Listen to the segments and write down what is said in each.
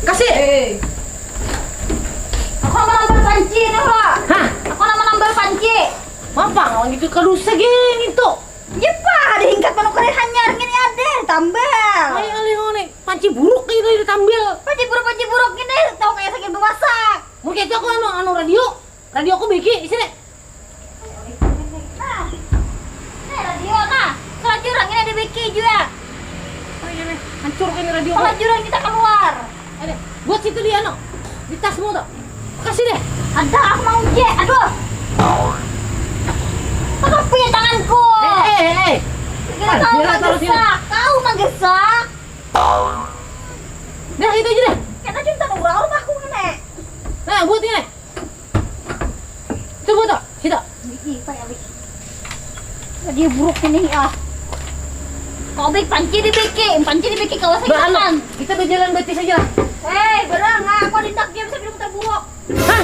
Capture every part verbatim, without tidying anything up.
Kasih. Eh. Aku nama nambal panci nih, Pak. Hah? Aku nama nambal panci. Apa? Lawan gitu kadusa gini tuh. Ya, Pak, ada hingkat manukar hanyar gini ada tambal. Ay, alih nih. Panci buruk gitu di tambal. Panci buruk, panci buruk gini tahu kayak sakit bemasak. Mungkin itu aku anu, anu radio. Radio aku beki, isi deh. Nah, ini radio nah. Salah jurang ini ada beki juga. Oh iya nih, hancur ini radio. Salah jurang kita keluar. Ada, buat situ dia no. Di tasmu tuh. Kasih deh. Ada aku mau je. Aduh. Aduh, punya tanganku. Eh, eh, eh. Kira kau manggesak. Kau manggesak. Dah, itu aja deh. Kita cinta orang rumahku kena. Nah, buat ini. Coba tak? Kita. Ih, Pak, ya, Bik. Dia buruk ini, ah. Kau, Bik, panci di Biki. Panci di Biki, kalau saya makan. Kita berjalan betis aja lah. Hei, berang, ah, aku ada ndak dia bisa bilang terburuk. Hah?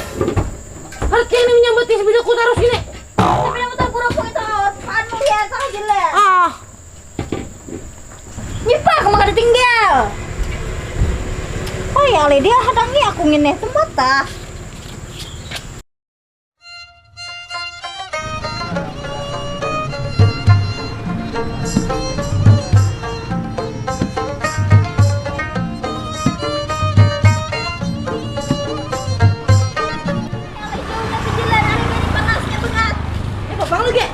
Harus kena menyambat di sebelah ku terus ini. Tapi yang terburuk itu, apaan melihat, salah jelas. Ah. Nyipak maka ditinggal. Oh ya, le dia hadangi aku ngini sempat ah. Ini apa lagi?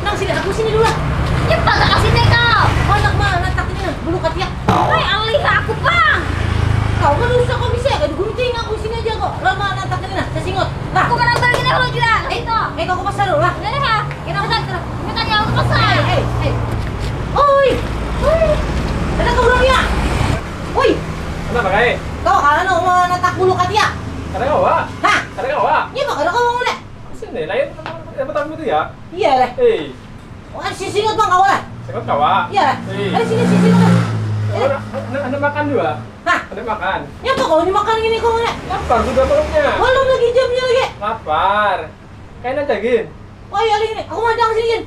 Nang sini, aku sini dulu lah. Cepat tak kasih teh kau. Kau nak mana tak ini nah, bulu katiak. Hei, alih aku, Bang. Kau kan usah kau bisa ya, gunting aku sini aja kok. Lama nak tak ini nah, sesingot. Lah. Aku kan ambil gini kalau juga. Eh, itu. Eh, kau ke pasar dulu lah. Ini ya. Kita kita kita nyawa ke pasar. Eh, eh, eh. Oi. Oi. Ada kau belum ya? Oi. Kenapa, Kai? Kau anu mau natak bulu katiak? Ada kau, Wak? Hah? Ada kau, Wak? Iya, Pak, ada kau mau, Dek. Sini, lain apa tamu itu ya? Iya lah. Eh. Wah, si singot bang kawa lah. Singot kawa. Iya lah. Eh. Ayo sini si singot. Anda, anda makan juga? Hah? Anda makan. Ya apa kau ini makan gini kau ya? Lapar juga perutnya. Belum lagi jamnya lagi. Lapar. Kain aja gin. Oh iya gini, aku madang sini gin.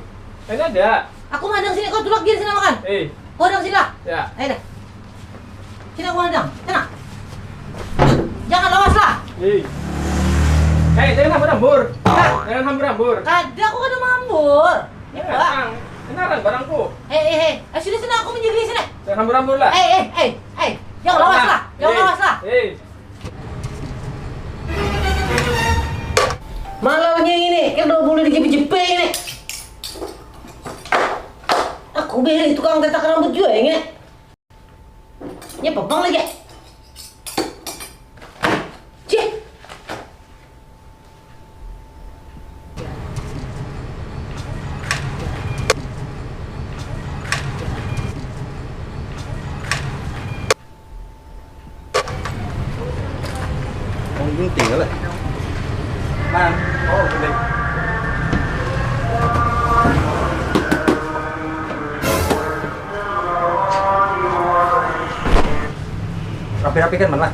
Kain ada. Aku madang sini, kau tulak gin sini makan. Eh. Kau madang sini lah. Ya. Ayo dah. Sini aku hadang. Sini. Jangan lawas lah. Hei. Hei, jangan hambur-hambur. Hah? Jangan hambur-hambur. Kada, aku kada mahambur. Ini, Pak. Kenalan barangku. Hei, hei, hei. Eh, sini, sini, aku menjaga sini. Jangan hambur-hambur lah. Hei, hei, hei, hei. Jangan lawas lah. Jangan lawas lah. Hei. Malalnya ini, kira dua puluh di jepe-jepe ini. Aku beli tukang tetak rambut juga ini. Ya, bebang lagi. Cih. Orang gunting lah. Nah, oh, gunting. Rapi-rapi kan mana?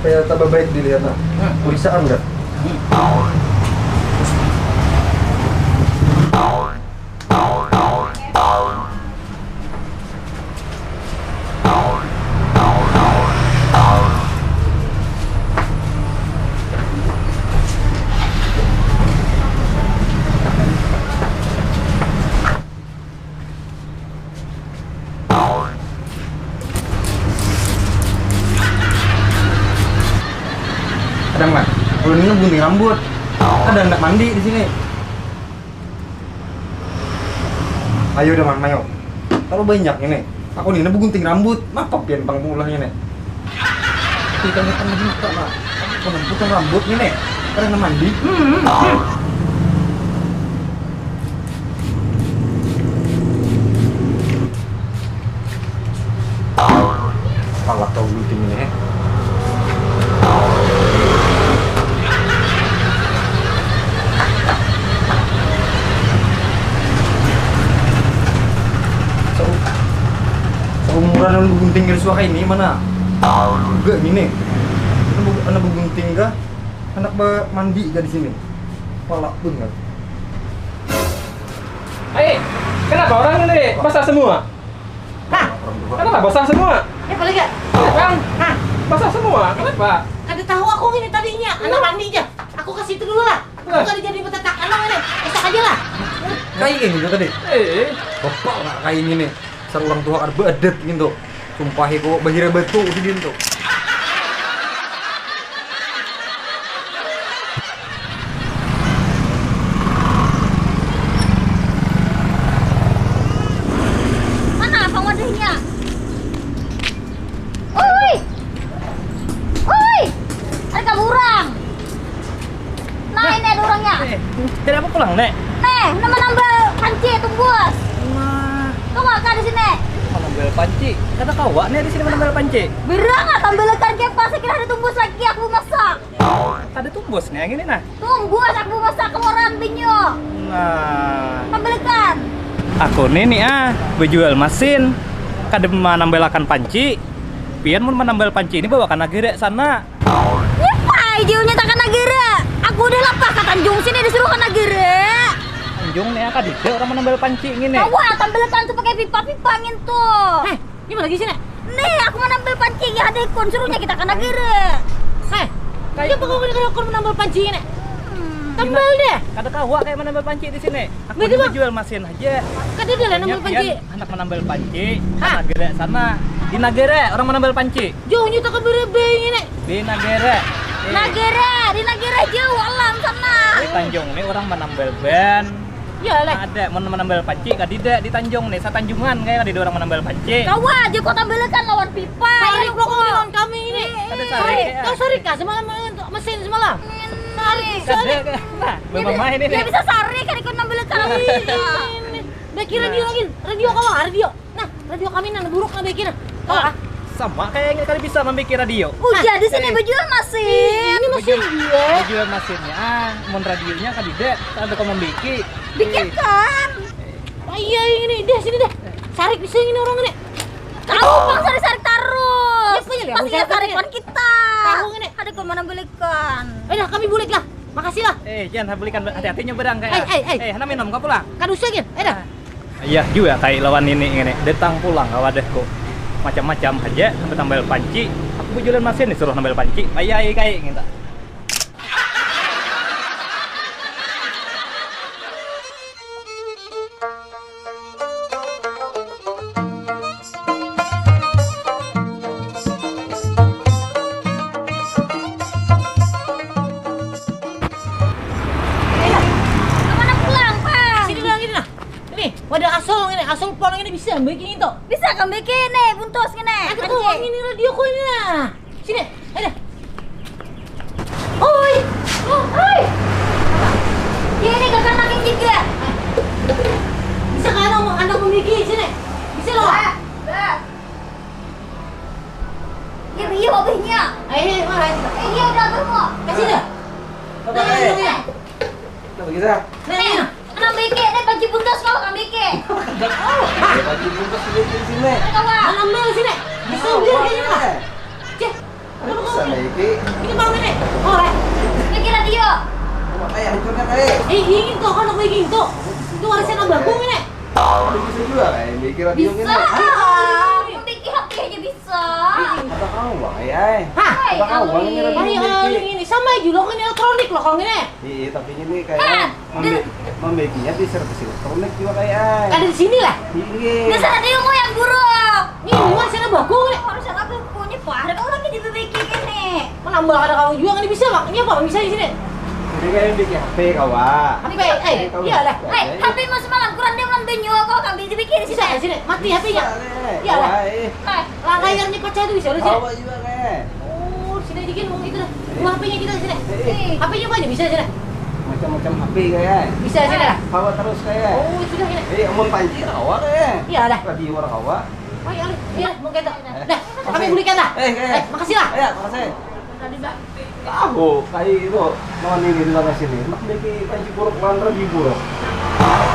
Supaya tambah baik dilihat nah. Hmm. Tulisan enggak? Hmm. Kadang lah, ulun ini gunting rambut. Ada anak mandi di sini. Ayo dah man, ayo. Kalau banyak ini, aku ini begunting rambut, apa pian pang ulahnya nih? Kita ini kan juta lah. Aku potong rambut ini, karena mandi. Hmm, hmm, hmm. Pala kau gunting ini, eh. Seu-, seumuran ulun gunting dari suaka ini mana? Juga gini. Anak bu-, anak begunting kah? Anak be-, mandi kah di sini? Pala pun kah? Eh, kenapa orang ini basah semua? Hah? Kenapa basah semua? Balik ya? Bang, hah? Basah semua, kenapa? Kada tahu aku ini tadinya, anak mandi aja. Aku ke situ dulu lah. Aku kada jadi betetak anak ini. Besok aja lah. Kayak ini tadi. Eh, bapak nggak kayak ini. Seorang tua kada beadab gitu. Sumpah itu bahira batu sidin tuh. Mana apa wadahnya? Oi! Oi! Ada kaburang. Nah, ini ada orangnya. Eh, dari apa pulang, Nek? Nih, nama nambal panci tumbus. Nah. Tuh nggak di sini. Menambal panci. Kata kawa nih di sini menambal panci. Berang ah tambalakan kayak pas kira ada tumbus lagi aku masak. Kada tumbus nih yang ini nah. Tumbus aku masak keluaran binyo. Nah. Tambalakan. Aku nih nih ah, bejual mesin. Kada menambalakan panci. Pian mun menambal panci ini bawa ke negara sana. Nyepai jauhnya tak kena gere. Aku udah lapah ke Tanjung sini disuruh kena gere. Tanjung nih angkat dide orang menambal panci ini. Kawa tambal tantu pakai pipa-pipa ngin tuh. Heh, ini lagi sini. Nih, aku menambal panci ya deh kun suruhnya kita kena gere. Heh, kayak apa kau kena kena menambal panci ini? Hmm. Tambal deh. Kada kawa kayak menambal panci di sini. Aku jual mesin aja. Kada ada lah menambal panci. Anak menambal panci, nagara sana. Di nagara orang menambal panci. Jauhnya tak kebere bayi ini. Di nagara. Nagara, di nagara jauh alam sana. Di Tanjung ini orang menambal ban. Ya lah. Ada mau menambal panci kadida di Tanjung nih, satanjungan kayak kadida orang menambal panci. Kawa aja kota belekan lawan pipa. Sarik lo kau lawan kami ini. Ada sarik. Kau sarik kah semalam untuk mesin semalam? Sarik. Kada. Belum main ini. Ya bisa sarik kan ikut nambal kami. Bagi radio lagi, radio kawa, radio. Nah, radio kami nang buruk nang bagi nah. Kawa. Sama kayak ini kali bisa membikin radio. Ujar di sini bejual masin. Ini masin dia. Bejual masinnya. Ah, mun radionya kan tidak, ada kau membikin. Bikinkan. Oh iya ini deh sini deh. Sarik bisa ini orang ini. Tahu bang sarik-sarik tarus. Apa ya? Pasti ya sarik kan kita. Tahu ini. Ada kau mana belikan. Eh dah kami bulik lah. Makasih lah. Eh, jangan belikan hati-hati nyeberang kayak. Eh, eh, eh. Eh, hana minum kau pulang. Kada usah gin. Eh dah. Iya juga kai lawan nini ngini datang pulang ka wadahku. Macam-macam haja sampai tambal panci. Aku bejualan masin disuruh nambal panci. Ayai kai nginta. Wadah asal ngene, asal pol ngene bisa mbak ini tuh. Bisa kan mbak ini buntus ngene. Aku tuh ini radio ku ini nah. Sini, ada. Oi, oh, oi. Ini kakak makin juga. Bisa kan anak anak memiliki sini. Bisa loh. Bah, bah. Ya iya obahnya. Ayo, ayo, ayo. Eh, iya udah abah mau. Kasih dah. Apa? Nah, kita. Nah, kita. Nah, iya. Nang beke, nih panci buntas kau nang beke. Ada panci buntas di sini. Kawa. Nang bel sini. Bisa dia kayaknya lah. Cih. Bisa nih, Ki. Ini bang ini. Oh, eh. Ini kira dia. Makanya hancurnya kayak. Eh, ini tuh kan aku ini tuh. Itu warisan abahku ini. Bisa juga kayak mikir radio ini. Bisa. Memikir hati aja bisa. Ada kawan ya. Hah? Ada kawan ini radio ini. Ini sama aja loh kan elektronik loh kalau ini. Iya, tapi ini kayak Membe membekinya di servis elektronik juga kayak. Kada di sini lah. Iya. Dasar ada yang mau yang buruk. Ini luar sana bagus nih. Harus ada aku punya pada kau lagi di B B Q ini. Menambah ada kau juga ini bisa mak. Ini apa bisa di sini? Ini kayak bikin H P kawa. H P, eh, iya lah. Eh, H P mau semalam kurang dia ngambil nyawa kau kami di B B Q di sini. Bisa di sini. Mati H P-nya. Iya lah. Eh, layarnya pecah itu bisa lu sih. Bawa juga kayak. Oh, sini aja gini mau itu dah. Dua H P-nya kita sini. H P-nya apa aja bisa sini. Macam-macam H P kayak. Bisa sini lah. Bawa terus kayak. Oh, sudah ini. Eh, amun panci kawa kayak. Iya lah. Radio orang kawa. Oh, iya, iya, mau kita. Dah, kami belikan dah. Eh, eh, makasih lah. Iya, makasih. Tahu, kayak itu. Lawan ini di lawan sini. Nak bikin panci buruk lawan radio buruk.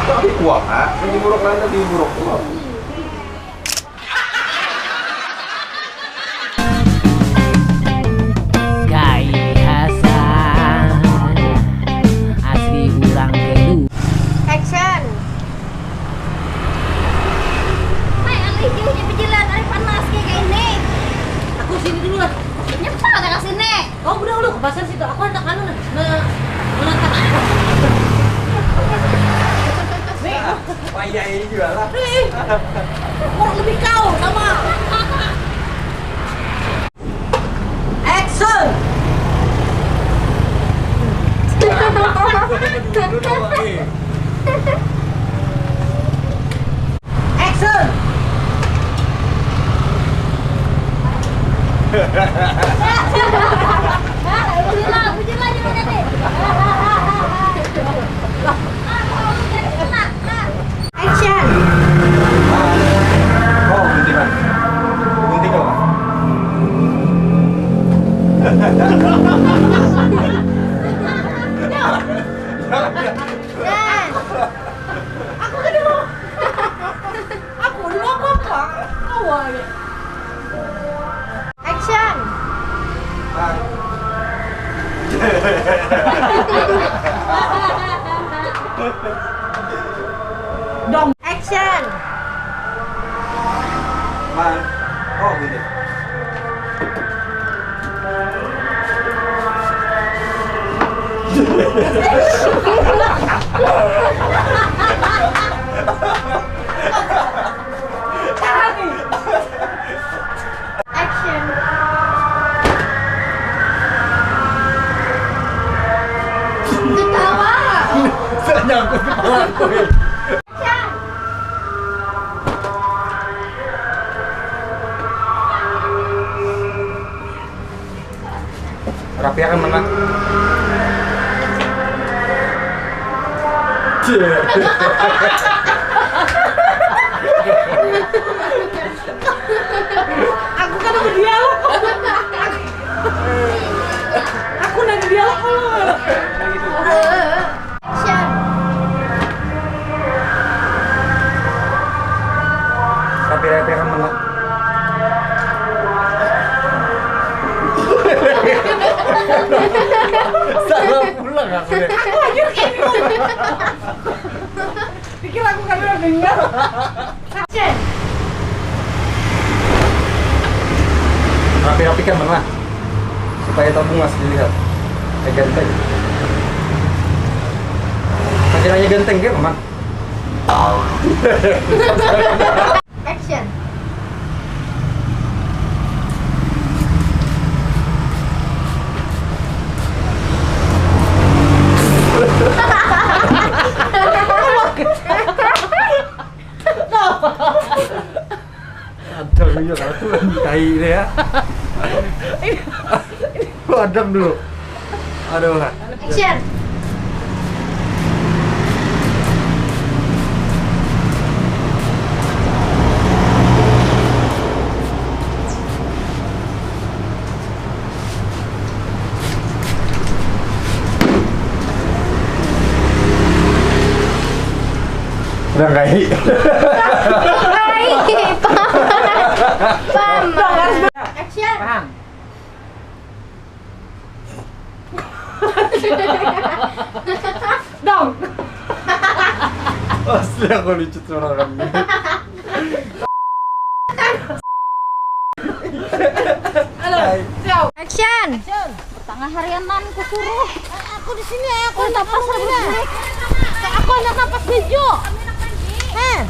Tapi kuah, ah. Panci buruk lawan radio buruk. Kuah. Gaya Hasan asli urang Galuh. Action. Hai alih jauhnya berjalan, ada panas kayak ini. Pasal situ aku handak anu nah, nah, menonton. Nih, payah ini juga lah. Nih, kurang lebih kau sama. Action. Action. Bujur lah, bujur lah, jangan nanti. Action. Oh, gunting, Pak. Gunting, Pak. Aku kada mau. Aku udah mau apa? Awal ya. Action. Dong. Action. Man. Oh, gini. Action. Ketawa. Saya nyangkut kepala aku. Action. Rapiakan mana? Aku kada berdialog. Aku nang dialog. Action. Tapi rapi akan menang. Salah pulang aku deh. Aku aja kayak gitu. Pikir aku kan udah dengar. Action. Rapi-rapikan mana? Supaya tabung masih dilihat. Eh, ganteng. Makin aja ganteng kan, Mang? Action. Ada punya kartu tai deh ya. Lu adem dulu. Aduh. Action. Udah nggak, Hi? Hai, Paman. Paman. Action. Paham. Dong. Asli aku lucu tuh orang ini. Halo, siap. Action. Action. Tengah harianan kusuruh. Aku di sini, aku anak pasar burik. Aku anak napas hijau. Eh.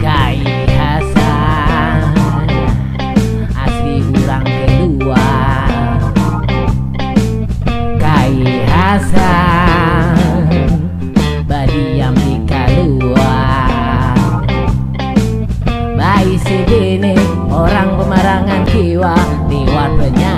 Kai Hasan, asli urang kedua. Kai Hasan, badiam di kaluar. Baisi bini orang pemarangan kiwa, liwat penyanyi.